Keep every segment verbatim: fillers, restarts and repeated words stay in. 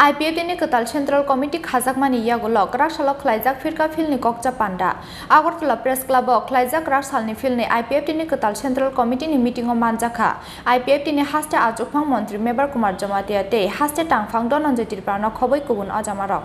I P F T ni kwtal Central Committee khajakmani yagulo kwraksalo khwlaijak phirka philni kokcha panda. Agartala Press Club o khwlaijak kwraksalni philni I P F T ni kwtal Central Committee ni meeting o manjakha I P F T ni haste achukphang montri Mebar Kumar Jamatia tei haste tangphang Dhananjay Tripura no khoboi kubun ojamarok.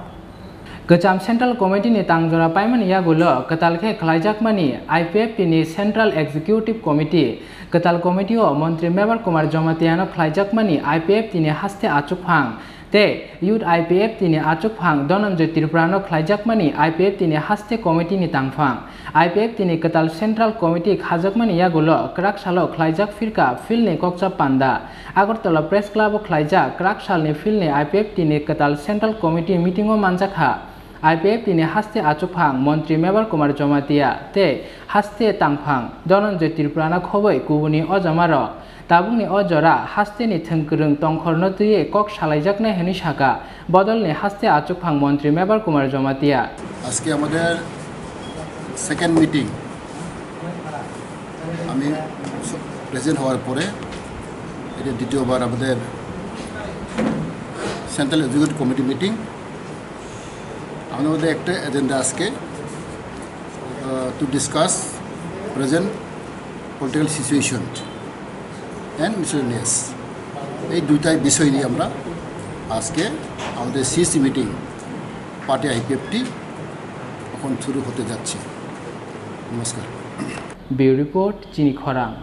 Kwcham Central Committee ni tangjora paimani yagulo kwtal khe khwlaijakmani I P F T ni Central Executive Committee. Kwtal committee o montri Mebar Kumar Jamatia no khwlaijakmani I P F T ni haste achukphang tei Youth I P F T ni achukphang Dhananjay Tripura no khwlaijakmani I P F T ni haste committee ni tangphang. I P F T ni kwtal Central Committee khajakmani yagulo kwraksalo khwlaijak phirka philni kokcha panda. Agartala Press Club o khwlaijak kwraksalni philni I P F T ni kwtal Central Committee meeting o manjakha I P F T ni haste achukphang montri Mebar Kumar Jamatia tei haste tangphang Dhananjay Tripura no khoboi kubuni ojamarok. Tabukni o jora hasteni thwngkwrwng tongkhorno twiwi kok salaijaknai hwnwi sakha bodolni haste achukphang montri Mebar Kumar Jamatia. আজকে আমাদের second meeting, আমি প্রেজেন্ট হওয়ার পরে এটা দ্বিতীয়বার আমাদের central executive committee meeting. আমাদের মধ্যে একটা এজেন্ডা আজকে to discuss present political situation and miscellaneous, এই দুইটাই বিষয় নিয়ে আমরা আজকে আমাদের সিইসি মিটিং পার্টি আইপিএফটি এখন শুরু হতে যাচ্ছে। নমস্কার। Bureau Report, Chini Khorang.